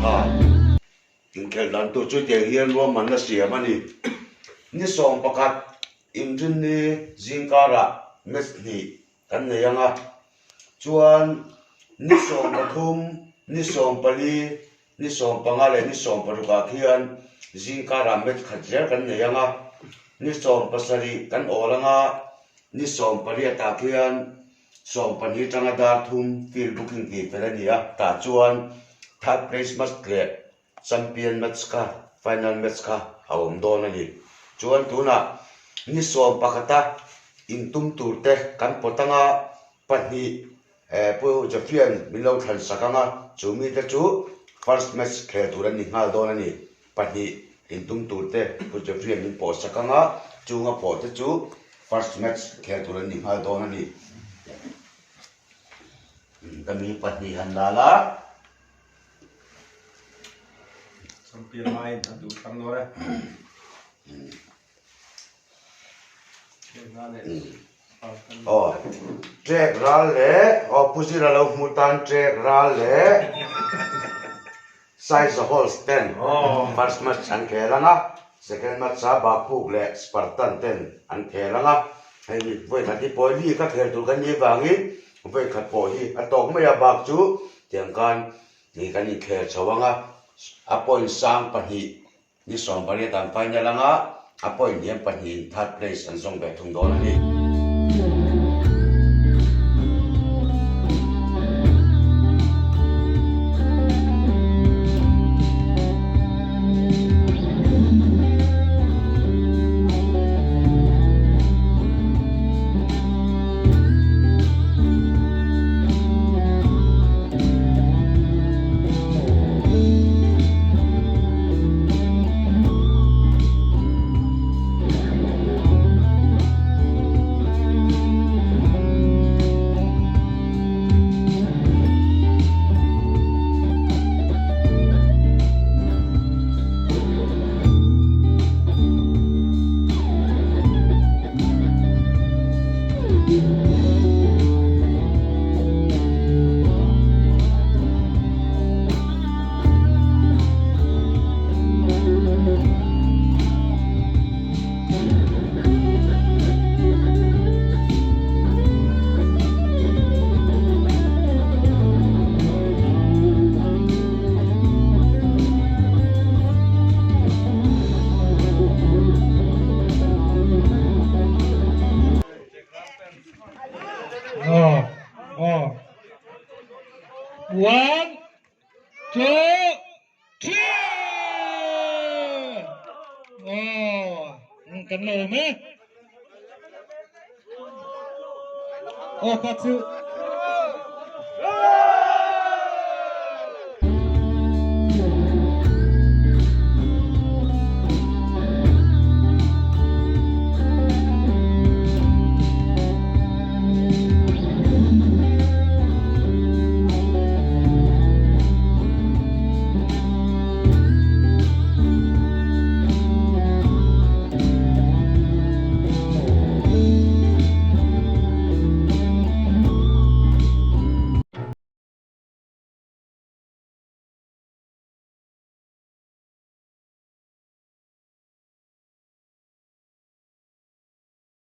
nghal. Inkhelh dan tur chu tiang hian ruahmanna siam a ni. Ni 11 Inrinni zingkarah match hnih kan nei ang a, chuan ni 13, ni 14, ni 15 leh ni 16 ah khian zingkarah match khat zel kan nei ang a, ni 17 kan awl ang a, ni 18 ah khian 12 tanga dar thum field booking tih fel a ni a, tah chuan third place match leh Champion match kha final match kha a awm dawn a ni. Chuan tunah ni 11 a intum tur te kan pawt anga pahnih eh Pu Jeffrey-a'n min lo thlan sak anga chu mite chu first match khel tur an ni nghal dawn a ni. Pahnih intum tur te Pu Jeffrey-a'n min pawh sak anga chunga pawh te chu first match khel tur an ni nghal dawn a ni. Ka mi pahnih han la la. Champion laiin a duh thlang dawn e. Aw, trek ral leh aw Pu Zira lo hmu tan trek ral leh Size Halls ten first match an khel ang a, second match ah Bakpuk leh Spartan ten an khel ang a, hei vawi khat hi pawi li ka khel tur kan nih vangin vawi khat pawh hi a tawk mai a bak chu Tiang khan ni kan inkhel chho ang a, a point sang pahnih ni 18 an final ang a, a point hniam pahnihin third place an zawng ve thung dawn a ni. One, two, three! Oh, kan lo awm e. Aw, kha chu.